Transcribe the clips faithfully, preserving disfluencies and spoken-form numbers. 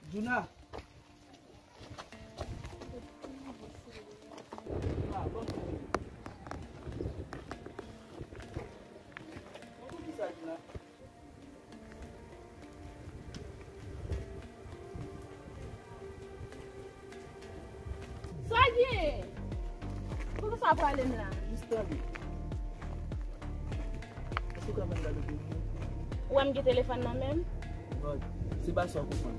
Djouna! Djouna, ban m konnen. Bon, poukisa, Djouna? Sa w gen? Poukisa w ap pale m la? Jis tande. Èske w ka ban m gade pou mwen? Ou wè m gen telefòn nan men m? Bon, se pa sa w konprann.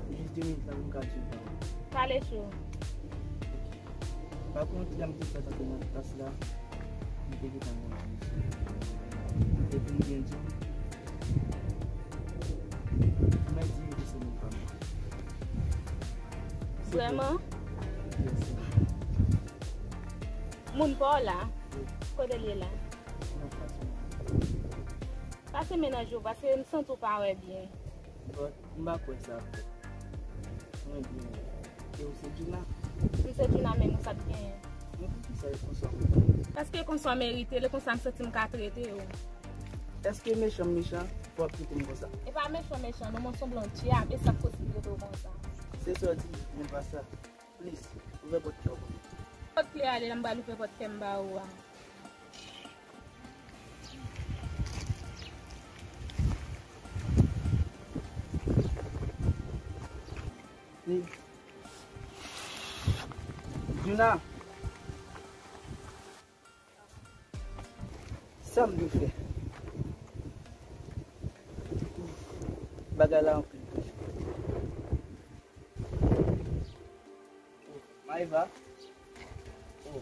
Jis de minit la pou m ka di w pawòl. Pale cho. Pa kont, lè m te fèt antre nan klas la, m te gentan gen yon ti mesye. Epi m byen di w, mwen di w se moun pa m. Vrèman? Yes. Moun pa w la? Wi. Kote l ye la? Nan klas mwen. Pase men nan je w, paske m santi w pa wè byen. Bon, m pa kwè sa. Mwen byen. E ou se Djouna? M se Djouna, men nou sa t genyen. Men poukisa e konsa w merite? Paske konsa w merite l, e konsa m santi m ka trete w. Èske mechan m mechan pou w ap trete m konsa? E pa mechan mechan, non, men w sanble yon dyab, e sa k posib trete w konsa. Se sa w di, men pa sa. Plis, ouvè pòt kè w pou mwen. Kot kle a ale la, m pral ouvè pòt kè m ba ou a. Djouna, sa m dwe fè? Bagay la anpil pou jwe. Maeva. Oh,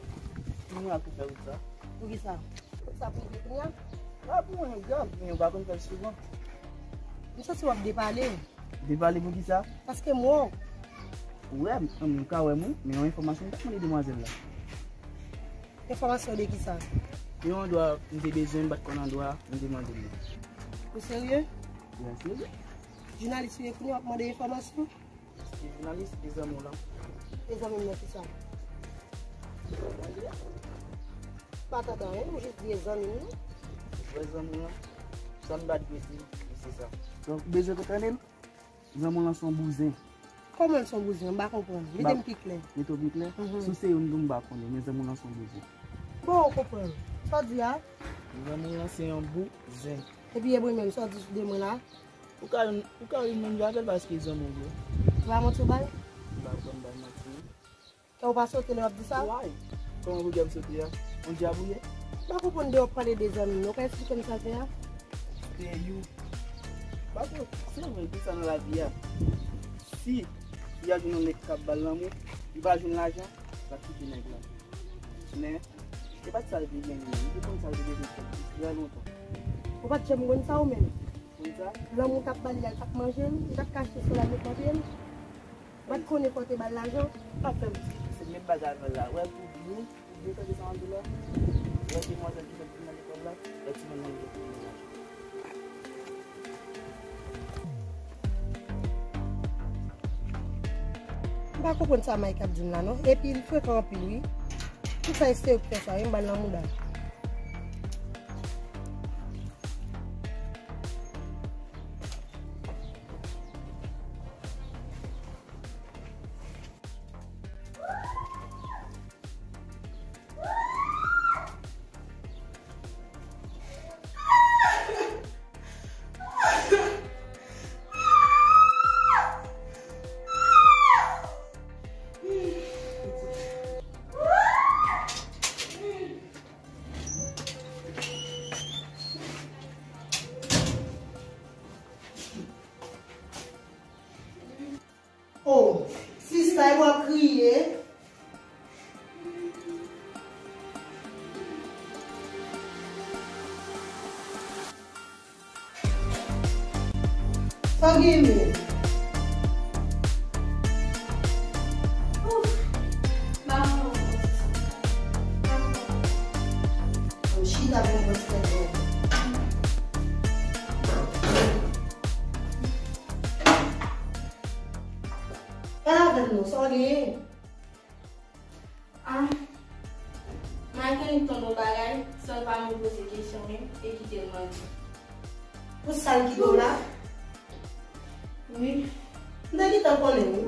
ki mwen ak ou fè wout sa? Poukisa? Sa prive kounye a? A pou mwen, e grav, men yo pa konn fè l souvan. M santi w ap depale. Depale poukisa? Paske m wè w. Ou wè m? Ann, ou ka wè m wi, men yon enfòmasyon m t ap mande demwazèl la. Enfòmasyon de kisa? Yon andwa m te bezwen, m pa t konn andwa, m te mande l li. Ou serye? Byen serye. Jounalis ou ye kounye a w ap mande enfòmasyon? Ki jounalis? E zanmi w lan? E zanmi m nan kisa? Pa tande anyen, ou jis di e zanmi m nan. Vrè zanmi w lan? Sa m pa t vle di, se sa. Donk, ou bezwen konn tande m? Zanmi w lan se yon bouzen. Kòman l se yon bouzen? M pa konprann. Mete m pi klè. Mete w pi klè? Mhm. Si w se youn tou, m pa konnen, men zanmi w lan se yon bouzen. Bon, ou konprann. Sa w di a? Zanmi w lan se yon bouzen. Epi e mwen menm, sa w di de mwen la? Ou ka, ou ka ri menm jan avè l paske zanmi w ye. Ou pa manti w bay? M pa konn bay manti non. Kè w pa sote lè w ap di sa? Why? Kòman pou kè m sote a? On dyab ou ye? M pa konprann de w ap pale de zanmi m nan. Ou ka eksplike m sa l fè a? Te you. Pa konn, se vre, tout sa nan lavi a. Si li al jwenn yon nèg k ap ba l lanmou, li pa jwenn lajan, l ap kite nèg la. Men, se pa t sa l te gen li menm. Li te konn sa l te bezwen fè depi trè lontan. Ou pa t janm konn sa ou menm? Konn sa? Lanmou w t ap ba li a, li t ap manje l, li t ap kache sou la met nan pye l. Ou pa t konnen fò w te ba l lajan? Pa fè m di, se menm bagay avè l la. Wè l pou byen, pou byen tande sa m ap di w la. Wè demwazèl ki fèk vin nan lekòl la, wè timoun nan li fèk vin nan lekòl. M pa konprann sa Mike ap di m la non. Epi l frekan anpil wi. Tout sa e se yo ki fè sa wi, m ba l nan mouda. Oh, sista, e w ap kriye? Sa w gen menm? Ouf, m pa konn sa. M chita pou m pran ti tèt mwen. Pale avè m non, sa w genyen? Ah, Michael li tonbe yon bagay, sèl pa m poze kesyon menm, e kite l mande. Pou sa l kite w la? Wi. M te gentan konnen, wi.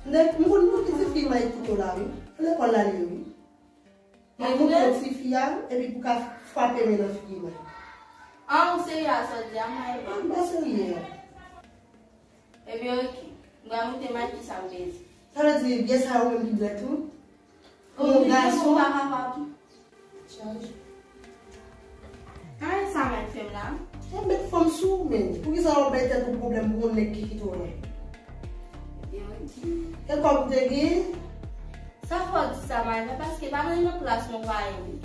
M te, m konn pou ki ti fi Mike kite w la, wi. Lekòl la li ye, wi. Mwen montre yon ti fi a, epi pou ka frape men nan figi mwen. An, ou serye a sa w di a, Maëva? M pa serye a. Ebyen, oke. M pral montre Mike kisa m peze. Sa vle di, byen sa ou menm ki dwèt ou? Pou yon gason. Ou pa kapab. Chaj. An, sa Mike fè m la? Sa met fanm sou ou, men. Poukisa w ap bay tèt ou pwoblèm pou yon nèg ki kite w la? Ebyen, oke. E kòb ou te gen? Sa fè w di sa, Maëva, paske pa nan yon plas mwen pa ye wi.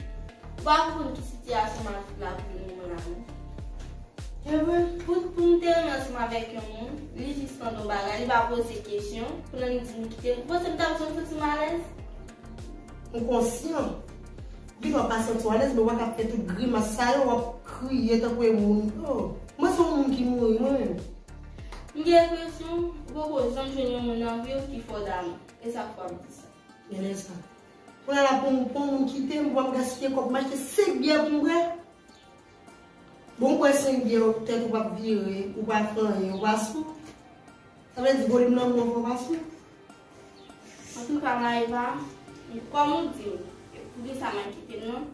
Ou pa konn ki sitiyasyon m ap viv la pou l menm la non. Evre? Pou, pou m te renmen ansanm avèk yon moun, li jis mande yon bagay, li pa poze kesyon, pou l annik di m kite l. Ou panse m t ap janm santi m alèz? M konsyan. Gen lè w pa santi w alèz, men w pa ka fè tout grimas sa yo, w ap kriye tankou yon moun. Oh, mwen se yon moun ki mouri, mwen menm. M gen enpresyon ou poko janm jwenn yon moun nan vi w ki fè w damou. E sa k fè w ap di sa. Genlè sa. Kounye a la pou m, pou yon moun kite m, pou m gaspiye kòb m achte senk byè pou m bwè. Bon, m kwè senk byè, tèt ou p ap vire, ou pa fè anyen, ou pa sou. Sa vle di volim lanmou an fè w pa sou. Antouka, Maëva, kòm ou di m, poukisa Mike kite m nan?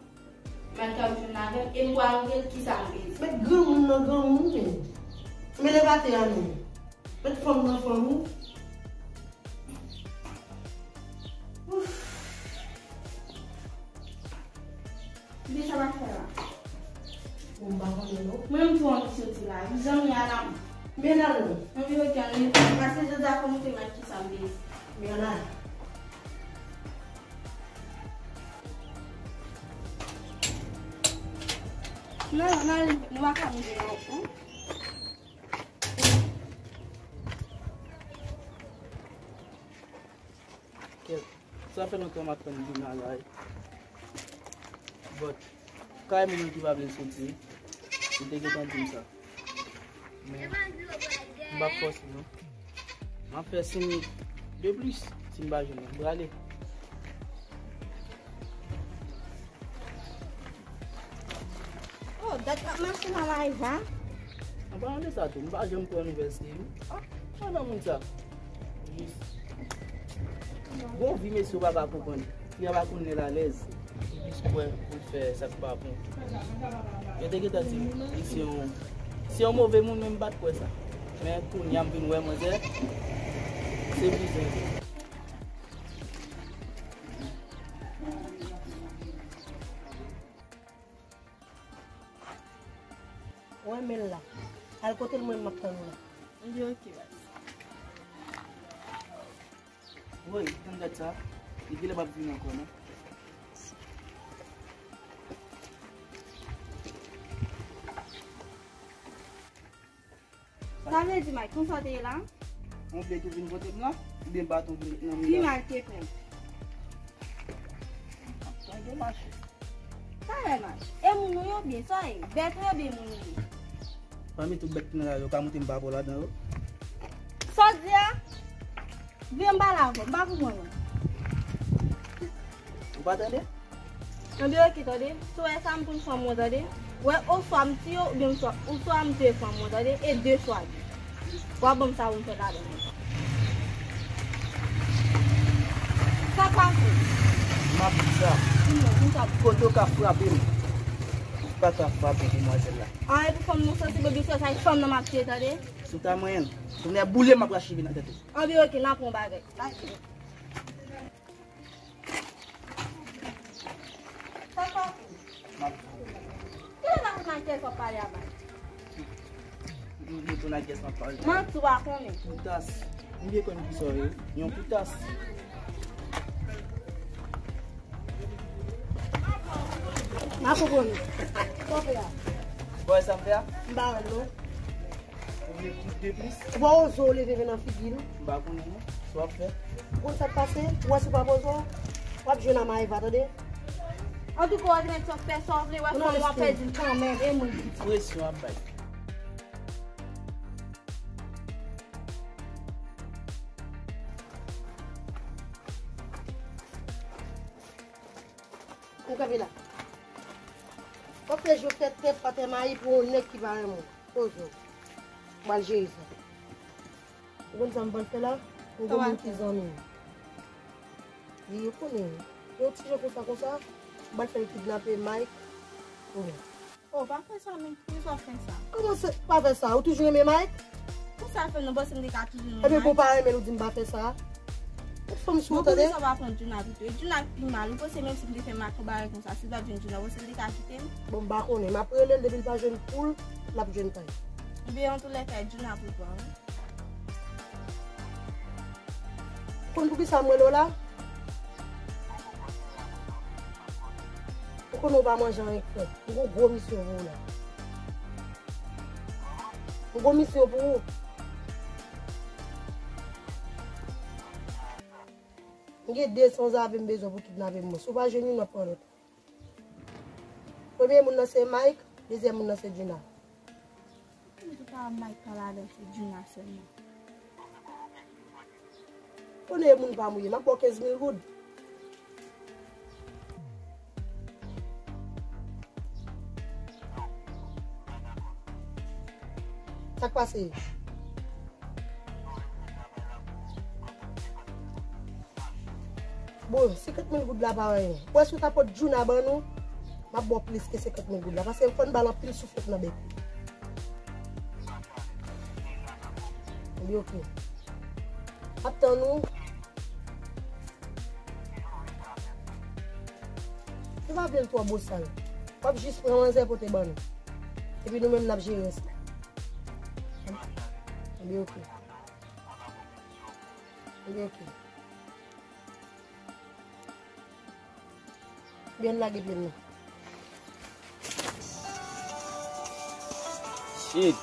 Mike ap jwenn avè m, e m pral montre l kisa m bezwen. Met granmoun nan granmoun, men. Men leve atè a non. Met fanm nan fanm ou. Ouf. Kisa m ap fè la? Bon, m pa konnen non. Mwen, m twò anvi soti la. Jan m ye a la. Men al non. Anvi rete ann leta. Pase jodi a, fò m montre Mike kisa m bezwen. Men al. Non, non, nou pa ka moute la, non. Kèt, sa fè lontan m ap tann Dina la wi. But, kay moun ki pa vle soti, li te gentan di m sa. Men, m p ap fòse non. M ap fè senk minit de plis si m pa jwenn li. M prale. Oh, dat ap mache nan Maëva. An palan de sa tou, m pa janm pran nouvèl seri. Ah, pa nan moun sa. Jis. Bon vi mesye w pa ka konprann. Fi a pa konn lè l alèz. Li plis kwè pou l fè sa k pa bon. Yo te gentan di m, li se yon, se yon move moun, men m pa t kwè sa. Men kounye a m vin wè manzè, se bizwen li. Ou renmen l la. Al kote l, mwen m ap tann ou la. Li oke, baz. Woy, tann gad sa. Li genlè p ap vini ankò non. Sa vle di, Mike, konsa w te ye la? Yon pye ki vin kote m la, oubyen baton ki met nan men la? Pi mal te pran. Sa gen mache. Sa gen mache. E moun ou ye oubyen sa ye? Bèt ou ye oubyen moun ou ye? Pami tout bèt ki nan lari yo, ka montre m pa pè w ladan yo? Sa w di a? Vin m pale avè w, m pa konprann ou. Ou pa tande? Anben oke, tande. Si w wè sa m konn fè mwen, tande. Wè, oswa m tiye w, oubyen oswa, oswa m tiye fanm mwen, tande. E de chwa. W ap ban m sa pou m fè ladan mwen. Sa k pase? M ap di sa. Di mwen, di sa. Kote w ka frape m, ou pa ka frape demwazèl la. An, e pou fanm nan sansib, oubyen se sa, e fanm nan m ap tiye, tande. Si w ta manyen l, kounye a boule m ap rache cheve nan tèt ou. Anben oke, n ap pran bagay. Sa k pase? M ap di w. Kilè w ta konn ak kiyès w ap pale a, Mike? M, m konn ak kiyès m ap pale. Manti w pa konnen. Poutas. M byen konn kisa w ye. Yon poutas. M ap konprann ou. Sa w fè a? Ou pa wè sa m fè a? M pa wè l non. Ou vle tout de plis? Ou pa oze w leve men nan figi l? M pa konnen non. Sa w ap fè? Ou konn sa k pase? Ou wè si w pa poze w, w ap jwenn a Maëva, tande? Antouka, w ap mèt fè sa w vle, w ap fè, w ap pèdi l kanmenm, e mwen ki di. Presyon ap bay. Ou kanpe la. W ap fè je w fè tèt atè mayi pou yon nèg ki pa renmen w. Poze w. W al jere sa. Ou konn sa m pral fè la? M gen yon moun ki zanmi m. Li, ou konnen, yon ti jan konsa, konsa, m pral fè l kidnape Mike. Ou wè. Oh, pa fè sa, men. Poukisa w fè sa? Kòman se pa fè sa? Ou toujou renmen Mike? Pou sa fè, nou panse m te ka toujou renmen Mike? Ebyen, pou w pa renmen l, ou di m pa fè sa. Tout fanm sou ou, tande? Bon, poukisa w pa pran Djouna pito? E Djouna k pi mal. Ou panse menm si m te fè Mike yon bagay konsa, si l pa t jwenn Djouna, ou panse l te ka kite m? Bon, m pa konnen. M ap rele l, depi l pa jwenn poul, l ap jwenn pay. Ebyen, antoulèka, e Djouna pou pran, wi. Konn poukisa m rele w la? Ou konnen w pa manje anyen k fèt. M gon gwo misyon pou ou la. M gon misyon pou ou. M gen de sanzave m bezwen pou kidnape m. Si w pa jwenn youn, w ap pran lòt. Premye moun nan se Mike, dezyèm moun nan se Djouna. Mwen te pa Mike pa ladan, se Djouna sèlman. Konnen e moun pa m ou ye, m ap ba w kenz mil goud. Sa k pase? Bon, senkant mil goud la pa anyen. Ou wè si w ta pot Djouna ban nou, m ap ba w plis ke senkant mil goud la. Paske fò n ba l anpil souflèt nan bèk li. Li oke. M ap tann ou. Se pa vle l twò bosal. W ap jis pran manzè pote ban nou. Epi nou menm n ap jere rès la. Li oke. Li oke. Byen lage pye m nan. Shit.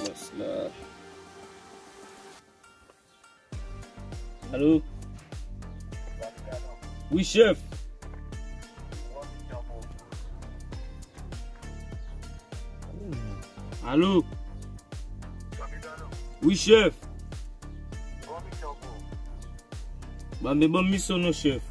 Yes, Lord. Alo? Wi, chèf. Alo? Wi, chèf. Ban m, ban m misyon non, chèf.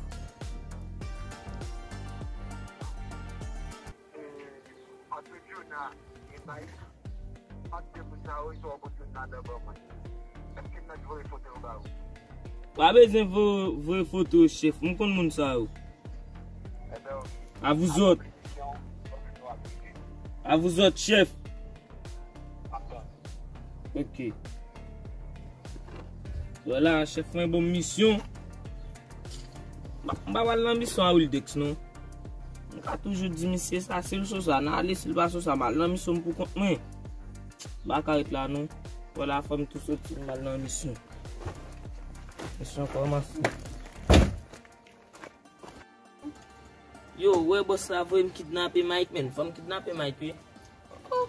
Pa bezwen voye, voye foto, chèf. M konn moun sa yo. A vous autres. A vous autres, chèf. Ok. Vwala, chèf mwen ban m misyon. M pa, m pa pral nan misyon a Wildex, non. M ka toujou di misye sa, si l sou sa, n ale, si l pa sou sa, m al nan misyon m pou kont mwen. M pa ka ret la, non. Vwala, fò m tou soti, m al nan misyon. Misyon kòmanse. Yo, ou wè bòs la voye m kidnape Mike, menn. Fò m kidnape Mike, wi. Oh.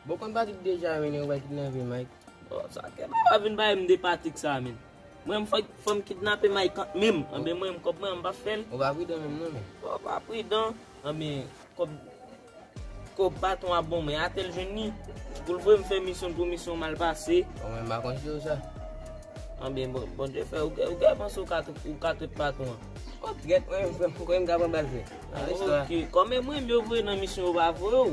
Bon, konn Patrick deja, menn, ou va kidnape Mike. Oh, sa ke pa vin bay m de Patrick sa, menn. Mwen, m fò, fò m kidnape Mike kanmenm. Anben, mwen, m kòb mwen, m pa fè l. Ou pa pridan menm, non, menn. Oh, pa pridan. Anben, kòb Kòb patwon ap bon, men atè l jwenn li. Pou l voye m fè misyon, pou misyon mal pase. Bon, mwen pa konn si yo sa. Anben, bon, Bondye fè, ou, ou gen panse ou ka, ou ka trèt patwon an. Ou trèt, mwen menm, frè m, mwen ka pran bal, frè. Nan listwa. Ok, kòm e mwen menm yo voye nan misyon, yo pa voye w.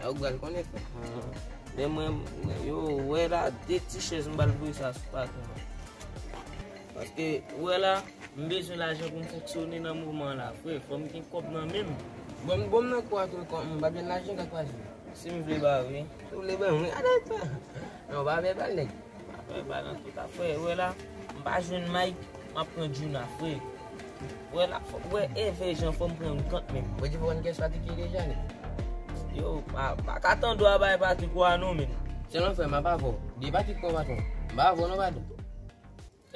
Ou pral konnen, frè. Ah. Men mwen, mwen, yo, wè la, de ti chèz m pral voye sa sou patwon an. Paske, ou wè la, m bezwen lajan pou m fonksyone nan moman la, frè. Fò m gen kòb nan men m. Bon, bon, m nan kou a tou, kòm m pa jwenn lajan, sa k pase? Si m vle ba ou, wi. Si w vle ban m, wi, gade sa. Non, pa fè bal, nèg. Pa fè bal, antouka, frè, ou wè la, m pa jwenn Mike, m ap pran Djouna, frè. Ou wè la, fò, ou wè, evè jan fò m pran yon kant menm. Bon, di fò konn kiyès Patrick ye deja, nèg. Yo, pa, pa ka tande w a bay Patrick wa non, menn. Selon frè m, m ap avè w. Di Patrick pran patwon. M pa avè w non, patwon.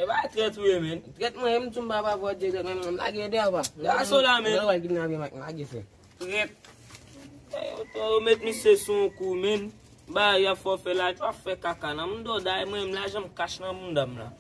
E pa trèt ou ye, menn. Trèt mwen, m tou m pa pa vòt dirèk, men m lage deyò, pa. Gason la, menn. Mwen wè kidnape Mike, m lage fè. Trèt. E, yo, yo met misye sou yon kou, menn. Ba, y ap fè w fè la, y ap fè kaka nan mouda w, dayè mwen, m lajan m kach nan mouda m la.